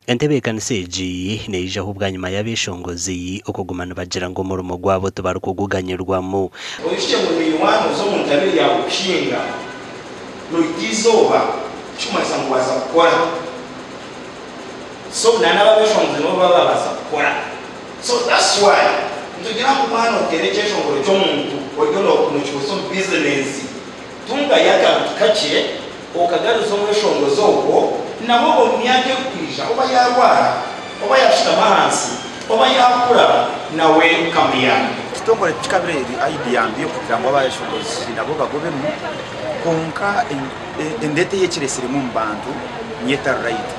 Entebeekanisa egi neijaho bwanyima y'abeshongozi okuguma nibagira ngu omurimo gwabo tibarikuguganyirwamu. Oijukye ngu naiwe waaba nooza omu ntabire yaawe kuhinga, noita eizooba ekirikumanyisa ngu waaza kukora. So na n'abo abeshongozi nabo nibaba baabaasa kukora. So that's why nitugira ngu waaba nooteera ekyeshongoro ky'omuntu oriyo nookikozesa omu bizinesi, Tungayo akantu kakye okagaruza omweshongozi ogwo, nabwo omu myaka erikwija oba yaarwara, oba yaashutama ahansi, oba yaakura, nawe kamuyambe. Ekitongore tikikabire eri idea mbi okugira ngu abeshongozi nabo bagobemu kwonka endeeta ei ekiresiremu omu bantu niyo etari right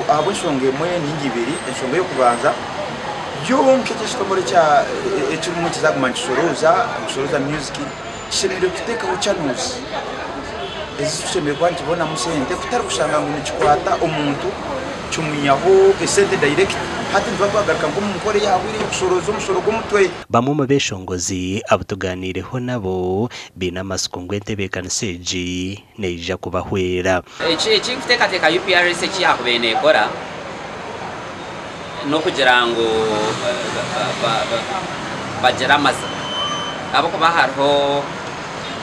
ahabw'enshonga emwe ninga ibiri, enshonga ey'okubanza byonka eki ekitongore ekirimu kizaguma nikishorooza, nikishorooza music. Kishemereire kuteekaho channels ezi tushemereire kuba nitubonamu sente kutari kushanga ngu nikikwata omuntu kimwihaho esente direct. Hati nituba twagaruka nk'omu nkora eyaahweire ey'okushorooza omushoro gw'omutwe. Bamwe omu beeshongozi abu tugaaniireho nabo baine amatsiko ngu entebeekanisa egi neija kubahwera. Eki ndikuteekateeka UPRS eki yaakubaire neekora n'okugira ngu bagire amazima ahabw'okuba hariho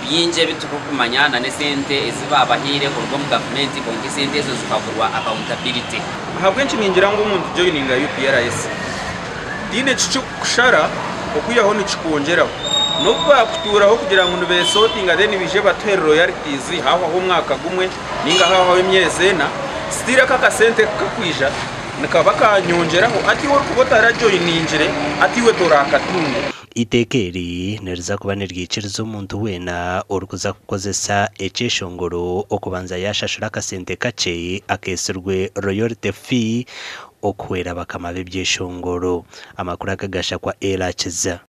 bingi ebi turikumanya nana esente ezi baabahaire kuruga omu gavumenti kwonka esente ezo zikaburwa accountability. Ahabw'enki ningira ngu omuntu joininga UPRS tihaine ekikikushara okwihaho nikikwongyeraho. N'obu baakutuuraho kugira ngu nibeesotinga then baije batuhe royalties haahwaho omwaka gumwe nainga haahwaho emyezi ena, still ako akasente kukakwija nikaba kanyongyeraho hati iwe orikuba otarajoiningire hati iwe toraakatunge. Eiteeka eri niriza kuba niryikiriza omuntu weena orikuza kukozesa ekyeshongoro okubanza yaashashura akasente kakye akeetsirwe royalty fee okuhwera bakama b'ebyeshongoro. Amakuru aga gashakwa Ella Kizza.